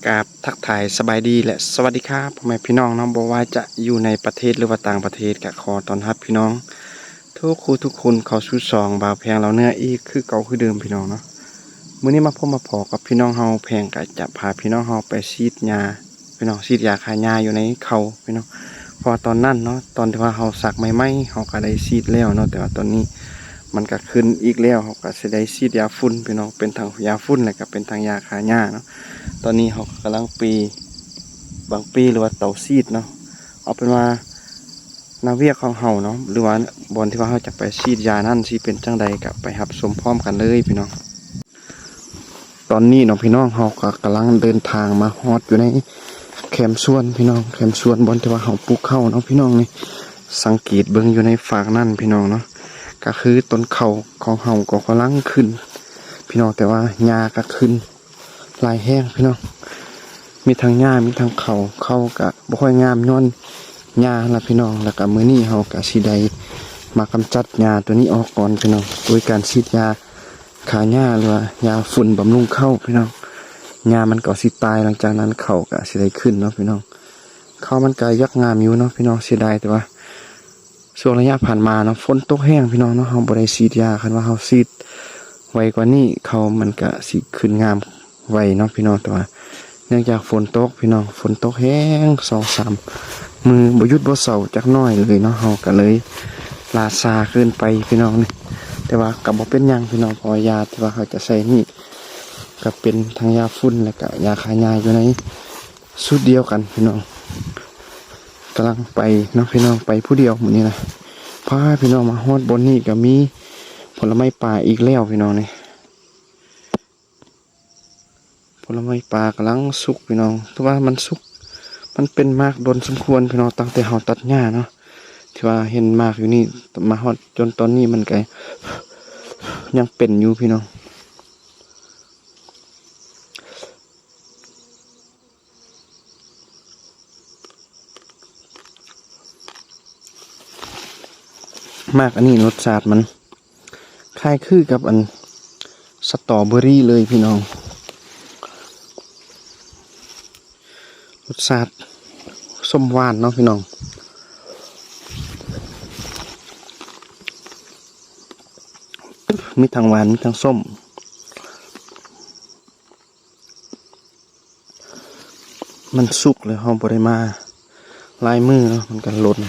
ກາບທັກທາຍສະບາຍດີ ແລະ ສະຫວັດດີຄັບ ພໍ່ແມ່ພີ່ນ້ອງເນາະ, ບໍ່ວ່າຈະຢູ່ໃນປະເທດ ຫຼືວ່າຕ່າງປະເທດ ກະຂໍຕ້ອນຮັບພີ່ນ້ອງທຸກຜູ້ທຸກຄົນເຂົ້າສູ່ຊ່ອງບ່າວແພງລາວເໜືອອີກຄືເກົ່າຄືເດີມພີ່ນ້ອງເນາະ. ມື້ນີ້ມາພົບມາພໍ້ກັບພີ່ນ້ອງເຮົາ, ແພງກະຈະພາພີ່ນ້ອງເຮົາໄປສີດຫຍ້າ ພີ່ນ້ອງ, ສີດຢາຂ້າຫຍ້າຢູ່ໃນເຂົ້າພີ່ນ້ອງ. ເພາະວ່າຕອນນັ້ນເນາະ, ຕອນທີ່ວ່າເຮົາສັກໃໝ່ໆ ເຮົາກະໄດ້ສີດແລ້ວເນາະ, ແຕ່ວ່າຕອນນີ້ມັນກະຂຶ້ນອີກແລ້ວ, ເຮົາກະຊິໄດ້ສີດຢາຝຸ່ນພີ່ນ້ອງ, ເປັນທັງຢາຝຸ່ນ ແລະ ກະເປັນທັງຢາຂ້າຫຍ້າເນາະ. ຕອນນີ້ເຮົາກຳລັງເປ ບັ້ງເປ ຫຼືວ່າເຕົາສີດເນາະ. ເອົາເປັນວ່າໜ້າວຽກຂອງເຮົາເນາະ ຫຼືວ່າບ່ອນທີ່ວ່າເຮົາຈະໄປສີດຢານັ້ນ ຊິເປັນຈັ່ງໃດ ກະໄປຮັບຊົມພ້ອມກັນເລີຍພີ່ນ້ອງ. ຕອນນີ້ເນາະພີ່ນ້ອງ, ເຮົາກໍກຳລັງເດີນທາງມາຮອດຢູ່ໃນແຄມສວນພີ່ນ້ອງ, ແຄມສວນບ່ອນທີ່ວ່າເຮົາປູກເຂົ້າເນາະພີ່ນ້ອງ. ນີ້ ສັງເກດເບິ່ງຢູ່ໃນຟາກນັ້ນພີ່ນ້ອງເນາະ, ກໍຄືຕົ້ນເຂົ້າຂອງເຮົາກໍກຳລັງຂຶ້ນພີ່ນ້ອງ, ແຕ່ວ່າຫຍ້າກໍຂຶ້ນຫຼາຍແຮງພີ່ນ້ອງ. ມີທັງຫຍ້າ ມີທັງເຂົ້າ, ເຂົ້າກໍບໍ່ຄ່ອຍງາມຍ້ອນຫຍ້າຫັ້ນລະພີ່ນ້ອງ. ແລ້ວກໍມື້ນີ້ເຮົາກໍຊິໄດ້ມາກຳຈັດຫຍ້າຕົວນີ້ອອກກ່ອນພີ່ນ້ອງ ໂດຍການສີດຢາ ຂ້າຫຍ້າ ຫຼືວ່າຢາຝຸ່ນບຳລຸງເຂົ້າພີ່ນ້ອງ. ຫຍ້າມັນກໍຊິຕາຍ, ຫຼັງຈາກນັ້ນເຂົ້າກໍຊິໄດ້ຂຶ້ນເນາະພີ່ນ້ອງ. ເຂົ້າມັນກໍຢາກງາມຢູ່ເນາະພີ່ນ້ອງ, ເສຍດາຍແຕ່ວ່າຊ່ວງໄລຍະຜ່ານມາເນາະ ຝົນຕົກແຮງພີ່ນ້ອງເນາະ, ເຮົາບໍ່ໄດ້ສີດຢາ. ຄັນວ່າເຮົາສີດໄວກວ່ານີ້ ເຂົ້າມັນກໍຊິຂຶ້ນງາມໄວເນາະພີ່ນ້ອງ, ແຕ່ວ່າເນື່ອງຈາກຝົນຕົກພີ່ນ້ອງ, ຝົນຕົກແຮງສອງສາມມື້ບໍ່ຢຸດບໍ່ເຊົາຈັກໜ້ອຍເລີຍເນາະ, ເຮົາກໍເລີຍ ລ້າຊ້າເກີນໄປພີ່ນ້ອງນີ້. ແຕ່ວ່າກໍບໍ່ເປັນຫຍັງພີ່ນ້ອງ, ເພາະວ່າຢາທີ່ວ່າເຮົາຈະໃສ່ນີ້ກໍເປັນທັງຢາຝຸ່ນ ແລ້ວກໍຢາຂ້າຫຍ້າຢູ່ໃນຊຸດດຽວກັນພີ່ນ້ອງ. ກຳລັງໄປເນາະພີ່ນ້ອງ, ໄປຜູ້ດຽວມື້ນີ້ນະ. ພາພີ່ນ້ອງມາຮອດບ່ອນນີ້ກໍມີຜົນລະໄມ້ປ່າອີກແລ້ວພີ່ນ້ອງນີ້. ຜົນລະໄມ້ປ່າກຳລັງສຸກພີ່ນ້ອງ, ຖືວ່າມັນສຸກ ມັນເປັນໝາກດົນສົມຄວນພີ່ນ້ອງ, ຕັ້ງແຕ່ເຮົາຕັດຫຍ້າເນາະ ທີ່ວ່າເຫັນໝາກຢູ່ນີ້. ມາຮອດຈົນຕອນນີ້ມັນກໍຍັງເປັນຢູ່ພີ່ນ້ອງ. ໝາກອັນນີ້ລົດຊາດມັນຄ້າຍຄືກັບອັນສະຕໍເບີຣີເລີຍພີ່ນ້ອງ, ລົດຊາດສົ້ມຫວານເນາະພີ່ນ້ອງ, ມີທັງຫວານ ມີທັງສົ້ມ. ມັນສຸກແລ້ວ, ເຮົາບໍ່ໄດ້ມາຫຼາຍມື້ເນາະ, ມັນກໍຫຼົ່ນ.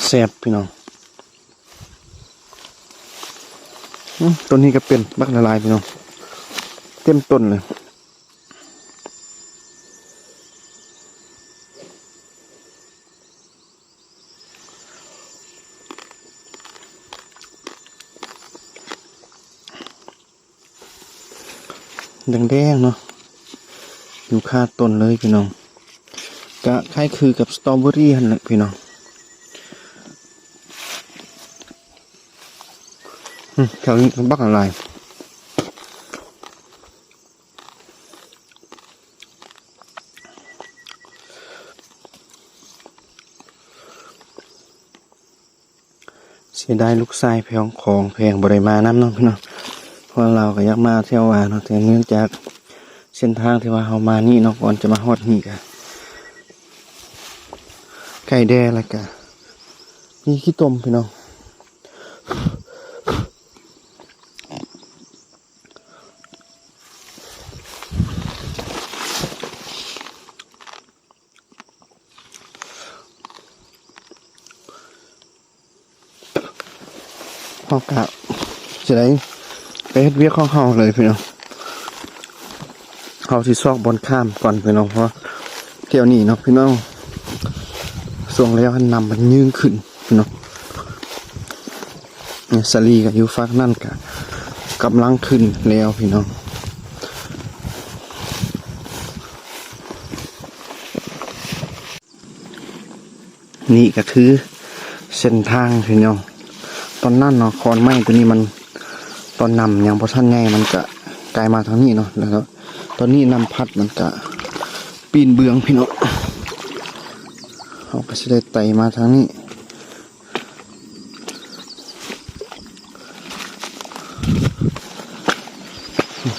ແຊບພີ່ນ້ອງ. ອືມ ຕົ້ນນີ້ກໍເປັນບັກຫຼາຍໆ ພີ່ນ້ອງ, ເຕັມຕົ້ນເລີຍ. ແດງໆ ເນາະ ຢູ່ຄາຕົ້ນເລີຍພີ່ນ້ອງ, ກະຄ້າຍຄືກັບສະຕໍເບີຣີຫັ້ນແຫຼະພີ່ນ້ອງ. ອືມ ແຖວນີ້ບັກຫຼາຍ. ເສຍດາຍລູກຊາຍແພງ ຂອງແພງບໍ່ໄດ້ມານຳເນາະພີ່ນ້ອງ, ເພາະວ່າລາວກໍຢາກມາແຖວວ່າເນາະ, ແຕ່ເນື່ອງຈາກເສັ້ນທາງທີ່ວ່າເຮົາມານີ້ເນາະ ກ່ອນຈະມາຮອດນີ້ກະໄກແດ່ ແລ້ວກະມີຂີ້ຕົມພີ່ນ້ອງ. ເຮົາກະຊິໄດ້ໄປເຮັດວຽກຂອງເຮົາເລີຍພີ່ນ້ອງ. ເຮົາຊິຊອກບ່ອນຂ້າມກ່ອນພີ່ນ້ອງ, ເພາະວ່າແຖວນີ້ເນາະພີ່ນ້ອງ ຊ່ວງແລ້ວຫັ້ນນ້ຳມັນຍື່ນຂຶ້ນເນາະ. ສາລີກໍຢູ່ຟາກນັ້ນ ກໍກຳລັງຂຶ້ນແລ້ວພີ່ນ້ອງ. ນີ້ກໍຄືເສັ້ນທາງພີ່ນ້ອງ. ຕອນນັ້ນເນາະ ຂອນໄມ້ຕົວນີ້ມັນ ຕອນນ້ຳຍັງບໍ່ທັນໃຫຍ່ ມັນກະກາຍມາທາງນີ້ເນາະ, ແລ້ວກໍຕອນນີ້ນ້ຳພັດມັນກະປີນເບື້ອງພີ່ນ້ອງ. ເຮົາກໍຊິໄດ້ໄຕ່ມາທາງນີ້.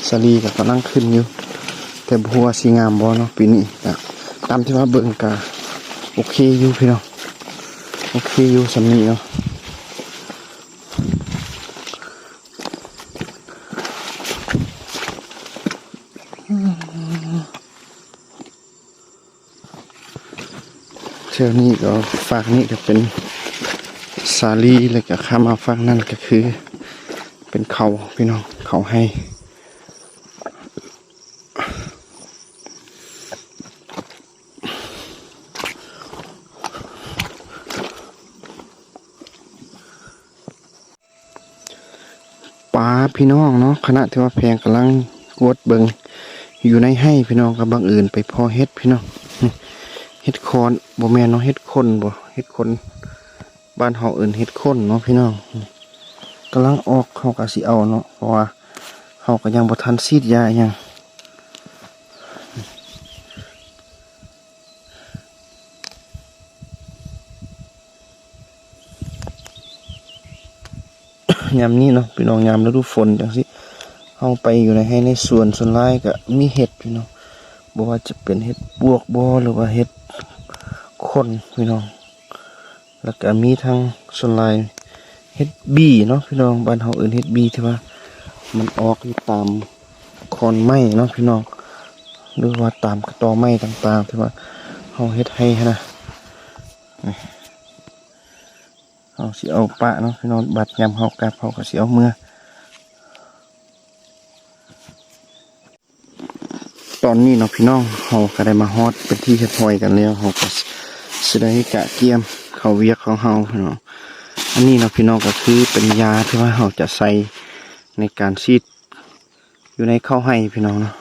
ສາລີກໍກຳລັງຂຶ້ນຢູ່ ແຕ່ບໍ່ຮູ້ວ່າຊິງາມບໍ່ເນາະປີນີ້. ກໍຕາມທີ່ວ່າເບິ່ງກໍໂອເຄຢູ່ພີ່ນ້ອງ ໂອເຄຢູ່ສ່ຳນີ້ເນາະ. ແຖວນີ້ກໍ ຟາກນີ້ກໍເປັນສາລີ ແລ້ວກໍຂ້າມມາຟາກນັ້ນກໍຄືເປັນເຂົ້າພີ່ນ້ອງ ເຂົ້າໄຮ່. ປາພີ່ນ້ອງເນາະ ຂະນະທີ່ວ່າແພງກຳລັງກວດເບິ່ງຢູ່ໃນໄຮ່ພີ່ນ້ອງ ກໍບັງເອີນໄປພໍ້ເຫັດພີ່ນ້ອງ. ເຫັດຄອນ ບໍ່ແມ່ນເນາະ ເຫັດຂົນບໍ່ ເຫັດຂົນ ບ້ານເຮົາເອີ້ນເຫັດຂົນເນາະພີ່ນ້ອງ. ກຳລັງອອກ ເຮົາກໍຊິເອົາເນາະ ເພາະວ່າເຮົາກໍຍັງບໍ່ທັນສີດຢາອີ່ຫຍັງ. ຍາມນີ້ເນາະພີ່ນ້ອງ ຍາມລະດູຝົນຈັ່ງຊີ້ ເຮົາໄປຢູ່ໃນໄຮ່ໃນສວນ ສ່ວນຫຼາຍກະມີເຫັດພີ່ນ້ອງ ບໍ່ວ່າຈະເປັນເຫັດປວກບໍ ຫຼືວ່າເຫັດຂົນພີ່ນ້ອງ. ແລ້ວກະມີທັງ ສ່ວນຫຼາຍເຫັດບີເນາະພີ່ນ້ອງ ບ້ານເຮົາເອີ້ນເຫັດບີ ທີ່ວ່າມັນອອກຢູ່ຕາມຂອນໄມ້ເນາະພີ່ນ້ອງ ຫຼືວ່າຕາມກະຕໍໄມ້ຕ່າງໆ ທີ່ວ່າເຮົາເຮັດໄຮ່ຫັ້ນນະ. ເຮົາຊິເອົາປະເນາະພີ່ນ້ອງ ບັດຍາມເຮົາກັບ ເຮົາກໍຊິເອົາເມືອ. ຕອນນີ້ເນາະພີ່ນ້ອງ ເຮົາກໍໄດ້ມາຮອດເປັນທີ່ຮຽບຮ້ອຍກັນແລ້ວ ເຮົາກໍຊິໄດ້ກະກຽມເຂົ້າວຽກຂອງເຮົາພີ່ນ້ອງ. ອັນນີ້ເນາະພີ່ນ້ອງ ກໍຄືເປັນຢາທີ່ວ່າເຮົາຈະໃສ່ໃນການສີດຢູ່ໃນເຂົ້າໄຮ່ພີ່ນ້ອງເນາະ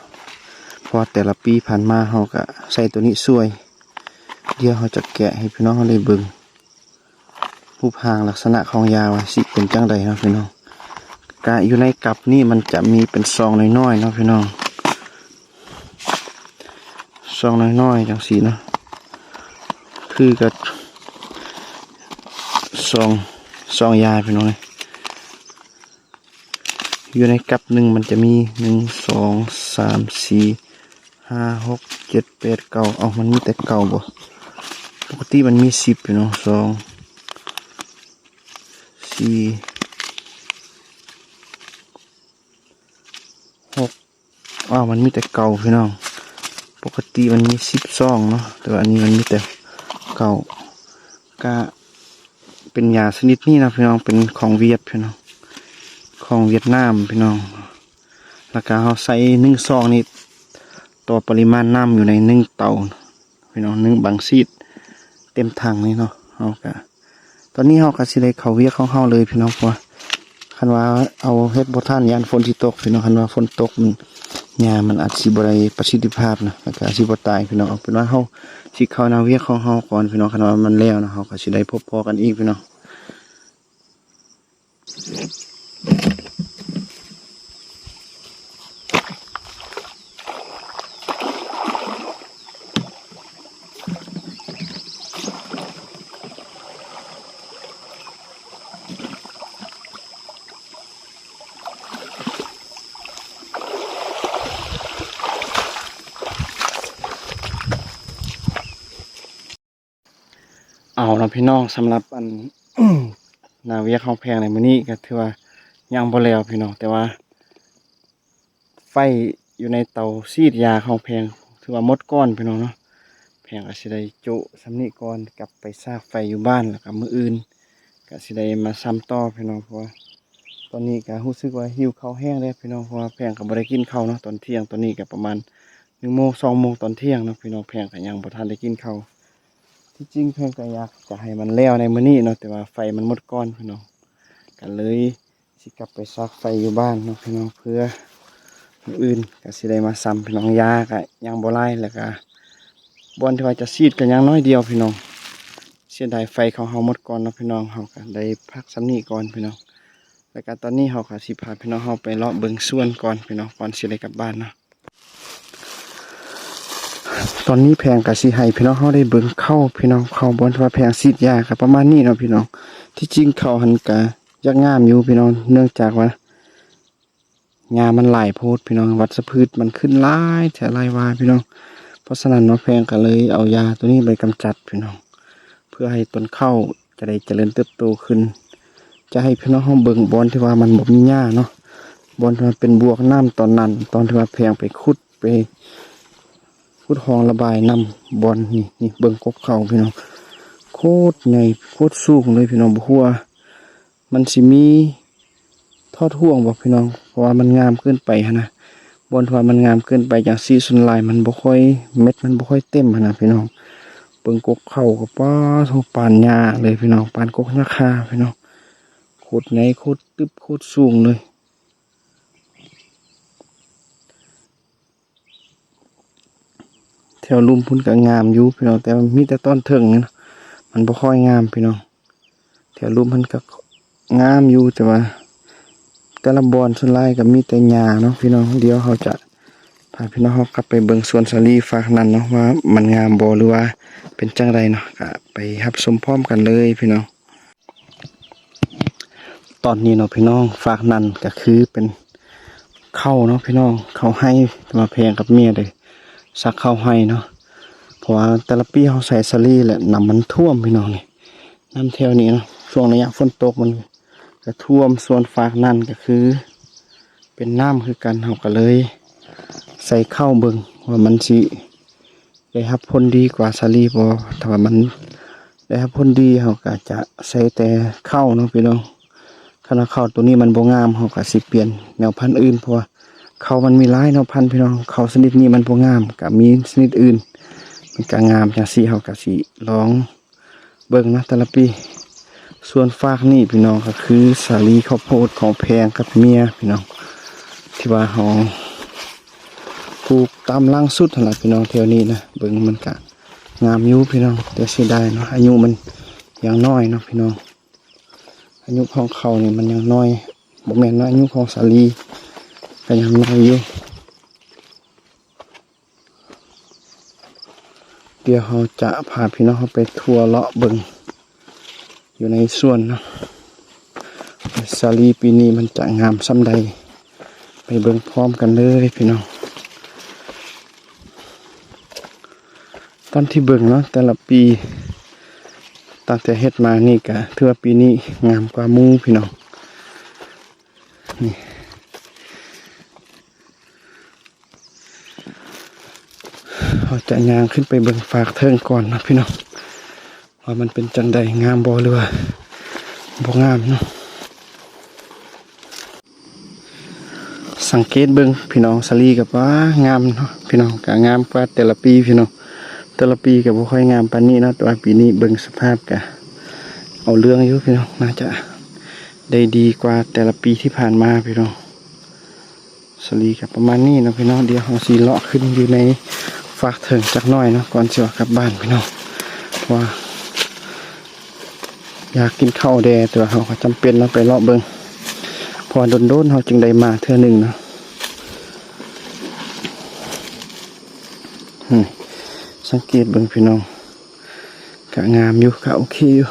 ເພາະວ່າແຕ່ລະປີຜ່ານມາເຮົາກໍໃສ່ໂຕນີ້ຊ່ວຍ. ດຽວເຮົາຈະແກະໃຫ້ພີ່ນ້ອງເຮົາໄດ້ເບິ່ງ ຮູບຮ່າງລັກສະນະຂອງຢາວ່າຊິເປັນຈັ່ງໃດເນາະພີ່ນ້ອງ. ກະຢູ່ໃນກັບນີ້ມັນຈະມີເປັນຊອງນ້ອຍໆເນາະພີ່ນ້ອງ ຊອງນ້ອຍໆຈັ່ງຊີ້ເນາະ ຄືກັບຊອງ ຊອງຢາພີ່ນ້ອງເອີຍ. ຢູ່ໃນກັບໜຶ່ງມັນຈະມີ ໜຶ່ງ ສອງ ສາມ ສີ່ ຫ້າ ຫົກ ເຈັດ ແປດ ເກົ້າ ເອົ້າ ມັນມີແຕ່ເກົ້າບໍ? ປົກກະຕິມັນມີສິບຢູ່ເນາະ ສອງ ສີ່ ຫົກ ອ້າວ ມັນມີແຕ່ເກົ້າພີ່ນ້ອງ ປົກກະຕິມັນມີສິບຊອງເນາະ ແຕ່ວ່າອັນນີ້ມັນມີແຕ່ເກົ້າ. ກະເປັນຢາຊະນິດນີ້ນະພີ່ນ້ອງ ເປັນຂອງຫວຽດພີ່ນ້ອງ ຂອງຫວຽດນາມພີ່ນ້ອງ. ແລ້ວກະເຮົາໃສ່ໜຶ່ງຊອງນີ້ຕໍ່ປະລິມານນ້ຳຢູ່ໃນໜຶ່ງເຕົາ ພີ່ນ້ອງ ໜຶ່ງບັງຊີດເຕັມຖັງນີ້ເນາະ. ເຮົາກະ ຕອນນີ້ເຮົາກໍຊິໄດ້ເຂົ້າວຽກຂອງເຮົາເລີຍພີ່ນ້ອງ ເພາະວ່າຄັນວ່າເອົາເຮັດບໍ່ທັນຢ້ານຝົນຊິຕົກພີ່ນ້ອງ ຄັນວ່າຝົນຕົກມັນ ຫຍ້າມັນອາດຊິບໍ່ໄດ້ປະສິດທິພາບນະ ແລ້ວກໍອາດຊິບໍ່ຕາຍພີ່ນ້ອງ. ເອົາເປັນວ່າເຮົາຊິເຂົ້າໜ້າວຽກຂອງເຮົາກ່ອນພີ່ນ້ອງ ຄັນວ່າມັນແລ້ວນະ ເຮົາກໍຊິໄດ້ພົບພໍ້ກັນອີກພີ່ນ້ອງ. ເອົາລະພີ່ນ້ອງ ສຳລັບອັນ ໜ້າວຽກຂອງແພງໃນມື້ນີ້ກໍຖືວ່າຍັງບໍ່ແລ້ວພີ່ນ້ອງ ແຕ່ວ່າໄຟຢູ່ໃນເຕົາສີດຢາຂອງແພງຖືວ່າໝົດກ່ອນພີ່ນ້ອງເນາະ. ແພງກໍຊິໄດ້ໂຈະສ່ຳນີ້ກ່ອນ ກັບໄປຊາກໄຟຢູ່ບ້ານ ແລ້ວກໍມື້ອື່ນກໍຊິໄດ້ມາຊຳຕໍ່ພີ່ນ້ອງ ເພາະວ່າຕອນນີ້ກໍຮູ້ສຶກວ່າຫິວເຂົ້າແຮງເດ້ພີ່ນ້ອງ ເພາະວ່າແພງກໍບໍ່ໄດ້ກິນເຂົ້າເນາະຕອນທ່ຽງ. ຕອນນີ້ກໍປະມານໜຶ່ງໂມງ ສອງໂມງຕອນທ່ຽງເນາະພີ່ນ້ອງ ແພງກໍຍັງບໍ່ທັນໄດ້ກິນເຂົ້າ. ທີ່ຈິງແພງກໍຢາກຈະໃຫ້ມັນແລ້ວໃນມື້ນີ້ເນາະ ແຕ່ວ່າໄຟມັນໝົດກ່ອນພີ່ນ້ອງ ກໍເລີຍຊິກັບໄປຊາກໄຟຢູ່ບ້ານເນາະພີ່ນ້ອງ ເພື່ອມື້ອື່ນກໍຊິໄດ້ມາຊຳພີ່ນ້ອງ. ຢາກໍຍັງບໍ່ຫຼາຍ ແລ້ວກໍບ່ອນທີ່ວ່າຈະສີດກໍຍັງໜ້ອຍດຽວພີ່ນ້ອງ. ເສຍດາຍໄຟຂອງເຮົາໝົດກ່ອນເນາະພີ່ນ້ອງ ເຮົາກໍໄດ້ພັກສ່ຳນີ້ກ່ອນພີ່ນ້ອງ. ແລ້ວກໍຕອນນີ້ເຮົາກໍຊິພາພີ່ນ້ອງເຮົາໄປເລາະເບິ່ງສວນກ່ອນພີ່ນ້ອງ ກ່ອນຊິໄດ້ກັບບ້ານເນາະ. ຕອນນີ້ແພງກະຊິໃຫ້ພີ່ນ້ອງເຮົາໄດ້ເບິ່ງເຂົ້າພີ່ນ້ອງ ເຂົ້າບ່ອນທີ່ວ່າແພງສີດຢາກະປະມານນີ້ເນາະພີ່ນ້ອງ. ທີ່ຈິງເຂົ້າຫັ້ນກະຢາກງາມຢູ່ພີ່ນ້ອງ ເນື່ອງຈາກວ່າ ຫຍ້າມັນຫຼາຍໂພດພີ່ນ້ອງ, ວັດຊະພືດມັນຂຶ້ນຫຼາຍແທ້ຫຼາຍວ່າພີ່ນ້ອງ. ເພາະສະນັ້ນເນາະ ແພງກໍເລີຍເອົາຢາໂຕນີ້ໄປກຳຈັດພີ່ນ້ອງ, ເພື່ອໃຫ້ຕົ້ນເຂົ້າຈະໄດ້ຈະເລີນເຕີບໂຕຂຶ້ນ. ຈະໃຫ້ພີ່ນ້ອງເຮົາເບິ່ງບ່ອນທີ່ວ່າມັນບໍ່ມີຫຍ້າເນາະ, ບ່ອນທີ່ວ່າເປັນບວກນ້ຳຕອນນັ້ນ, ຕອນທີ່ວ່າແພງໄປຂຸດ ໄປຂຸດຮ່ອງລະບາຍນ້ຳບ່ອນນີ້. ນີ້ເບິ່ງກົກເຂົ້າພີ່ນ້ອງ, ໂຄດໃຫຍ່ໂຄດສູງເລີຍພີ່ນ້ອງ. ບໍ່ຮູ້ວ່າມັນຊິມີ ຖອດຫ່ວງບໍ່ພີ່ນ້ອງ, ເພາະວ່າມັນງາມເກີນໄປຫັ້ນນະ. ບ່ອນທີ່ວ່າມັນງາມເກີນໄປຈັ່ງຊີ້ ສ່ວນຫຼາຍມັນບໍ່ຄ່ອຍ ເມັດມັນບໍ່ຄ່ອຍເຕັມຫັ້ນນະພີ່ນ້ອງ. ເບິ່ງກົກເຂົ້າກໍ ປາດໂທ້ ປານຫຍ້າເລີຍພີ່ນ້ອງ, ປານກົກຫຍ້າຄາພີ່ນ້ອງ. ໂຄດໃຫຍ່ ໂຄດຕຶບ ໂຄດສູງເລີຍ. ແຖວລຸ່ມພຸ້ນກໍງາມຢູ່ພີ່ນ້ອງ, ແຕ່ວ່າມີແຕ່ຕອນເທິງນີ້ນະ ມັນບໍ່ຄ່ອຍງາມພີ່ນ້ອງ. ແຖວລຸ່ມຫັ້ນກໍງາມຢູ່, ແຕ່ວ່າແຕ່ລະບ່ອນສ່ວນຫຼາຍກໍມີແຕ່ຫຍ້າເນາະພີ່ນ້ອງ. ດຽວເຮົາຈະພາພີ່ນ້ອງເຮົາກັບໄປເບິ່ງສວນສາລີຟາກນັ້ນເນາະ ວ່າມັນງາມບໍ່ ຫຼືວ່າເປັນຈັ່ງໃດເນາະ, ກໍໄປຮັບຊົມພ້ອມກັນເລີຍພີ່ນ້ອງ. ຕອນນີ້ເນາະພີ່ນ້ອງ, ຟາກນັ້ນກໍຄືເປັນເຂົ້າເນາະພີ່ນ້ອງ, ເຂົ້າໄຮ່ ແຕ່ວ່າແພງກັບເມຍໄດ້ສັກເຂົ້າໄຮ່ເນາະ. ເພາະວ່າແຕ່ລະປີເຮົາໃສ່ສາລີແຫຼະ ນ້ຳມັນຖ້ວມພີ່ນ້ອງ. ນີ້ ນ້ຳແຖວນີ້ເນາະ ຊ່ວງໄລຍະຝົນຕົກມັນກະຖ້ວມ. ສ່ວນຟາກນັ້ນກະຄືເປັນນ້ຳຄືກັນ, ເຮົາກະເລີຍໃສ່ເຂົ້າເບິ່ງວ່າມັນຊິ ໄດ້ຮັບຜົນດີກວ່າສາລີບໍ່. ຖ້າວ່າມັນໄດ້ຮັບຜົນດີ ເຮົາກໍຈະໃສ່ແຕ່ເຂົ້າເນາະພີ່ນ້ອງ. ຄັນວ່າເຂົ້າໂຕນີ້ມັນບໍ່ງາມ ເຮົາກໍຊິປ່ຽນແນວພັນອື່ນ, ເພາະວ່າເຂົ້າມັນມີຫຼາຍແນວພັນພີ່ນ້ອງ. ເຂົ້າຊະນິດນີ້ມັນບໍ່ງາມ ກໍມີຊະນິດອື່ນ, ມັນກໍງາມຈັ່ງຊີ້. ເຮົາກໍຊິລອງ ເບິ່ງນະແຕ່ລະປີ. ສ່ວນຟາກນີ້ພີ່ນ້ອງ ກໍຄືສາລີເຂົ້າໂພດຂອງແພງກັບເມຍພີ່ນ້ອງ ທີ່ວ່າເຮົາປູກຕາມຫຼັງສຸດຫັ້ນລະພີ່ນ້ອງ. ແຖວນີ້ນະ ເບິ່ງມັນກະງາມຢູ່ພີ່ນ້ອງ, ແຕ່ເສຍດາຍເນາະ ອາຍຸມັນຍັງນ້ອຍເນາະພີ່ນ້ອງ. ອາຍຸຂອງເຂົານີ້ມັນຍັງນ້ອຍ, ບໍ່ແມ່ນເນາະ, ອາຍຸຂອງສາລີກໍຍັງນ້ອຍຢູ່. ດຽວເຮົາຈະພາພີ່ນ້ອງເຮົາໄປທົ່ວເລາະເບິ່ງຢູ່ໃນສວນເນາະ, ສາລີປີນີ້ມັນຈະງາມສ່ຳໃດ, ໄປເບິ່ງພ້ອມກັນເລີຍພີ່ນ້ອງ. ຕາມທີ່ເບິ່ງເນາະ ແຕ່ລະປີ ຕັ້ງແຕ່ເຮັດມານີ້ກະຖືວ່າປີນີ້ງາມກວ່າໝູ່ພີ່ນ້ອງ. ນີ້ ເຮົາຈະຍ່າງຂຶ້ນໄປເບິ່ງຟາກເທິງກ່ອນເນາະພີ່ນ້ອງ ວ່າມັນເປັນຈັ່ງໃດ, ງາມບໍ່ ຫຼືວ່າບໍ່ງາມເນາະ. ສັງເກດເບິ່ງພີ່ນ້ອງ, ສາລີກໍ ປາ ງາມເນາະພີ່ນ້ອງ, ກໍງາມກວ່າແຕ່ລະປີພີ່ນ້ອງ. ແຕ່ລະປີກໍບໍ່ຄ່ອຍງາມປານນີ້ເນາະ, ແຕ່ວ່າປີນີ້ເບິ່ງສະພາບກໍເອົາເລື່ອງຢູ່ພີ່ນ້ອງ, ໜ້າຈະໄດ້ດີກວ່າແຕ່ລະປີທີ່ຜ່ານມາພີ່ນ້ອງ. ສາລີກໍປະມານນີ້ເນາະພີ່ນ້ອງ. ດຽວເຮົາຊິເລາະຂຶ້ນຢູ່ໃນຟາກເທິງຈັກໜ້ອຍເນາະ ກ່ອນຊິອອກກັບບ້ານພີ່ນ້ອງ, ເພາະວ່າຢາກກິນເຂົ້າແດ່, ແຕ່ວ່າເຮົາກໍຈຳເປັນເນາະ ໄປເລາະເບິ່ງ, ເພາະວ່າດົນໆເຮົາຈຶ່ງໄດ້ມາເທື່ອໜຶ່ງເນາະ. ນີ້ ສັງເກດເບິ່ງພີ່ນ້ອງ, ກະງາມຢູ່ ກະໂອເຄຢູ່.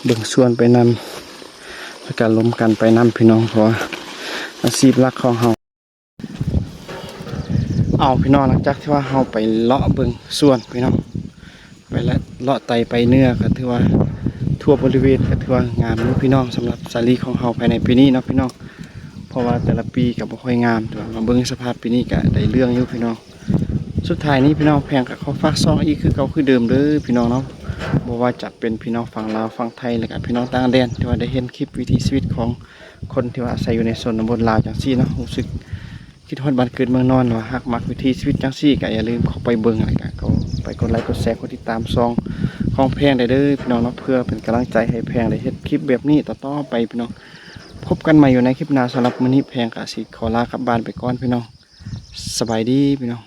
ເບິ່ງສວນໄປນຳ ແລ້ວກະລົມກັນໄປນຳພີ່ນ້ອງ, ເພາະວ່າອາຊີບຫຼັກຂອງເຮົາ. ເອົາພີ່ນ້ອງ, ຫຼັງຈາກທີ່ວ່າເຮົາໄປເລາະເບິ່ງສວນພີ່ນ້ອງ ໄປແລະ ເລາະໄຕ່ໄປເໜືອ ກໍຖືວ່າທົ່ວບໍລິເວນກໍຖືວ່າງາມຢູ່ພີ່ນ້ອງ, ສຳລັບສາລີຂອງເຮົາພາຍໃນປີນີ້ເນາະພີ່ນ້ອງ. ເພາະວ່າແຕ່ລະປີກໍບໍ່ຄ່ອຍງາມ, ແຕ່ວ່າມາເບິ່ງສະພາບປີນີ້ກໍໄດ້ເລື່ອງຢູ່ພີ່ນ້ອງ. ສຸດທ້າຍນີ້ພີ່ນ້ອງ, ແພງກໍຂໍຝາກຊ່ອງອີກຄືເກົ່າຄືເດີມເດີພີ່ນ້ອງເນາະ, ບໍ່ວ່າຈະເປັນພີ່ນ້ອງຝັ່ງລາວ ຝັ່ງໄທ ແລ້ວກໍພີ່ນ້ອງຕ່າງແດນ ທີ່ວ່າໄດ້ເຫັນຄລິບວິຖີຊີວິດຂອງຄົນທີ່ວ່າອາໄສຢູ່ໃນຊົນນະບົດລາວຈັ່ງຊີ້ເນາະ, ຮູ້ສຶກ ຄິດຮອດບ້ານເກີດເມືອງນອນ ຫຼືວ່າຫາກມັກວິຖີຊີວິດຈັ່ງຊີ້ ກໍຢ່າລືມເຂົ້າໄປເບິ່ງ ແລ້ວກໍເຂົ້າໄປກົດໄລ ກົດແຊ ກົດຕິດຕາມຊ່ອງຂອງແພງໄດ້ເດີພີ່ນ້ອງເນາະ, ເພື່ອເປັນກຳລັງໃຈໃຫ້ແພງໄດ້ເຮັດຄລິບແບບນີ້ຕໍ່ໆໄປພີ່ນ້ອງ. ພົບກັນໃໝ່ຢູ່ໃນຄລິບໜ້າ, ສຳລັບມື້ນີ້ແພງກໍຊິຂໍລາກັບບ້ານໄປກ່ອນພີ່ນ້ອງ. ສະບາຍດີພີ່ນ້ອງ.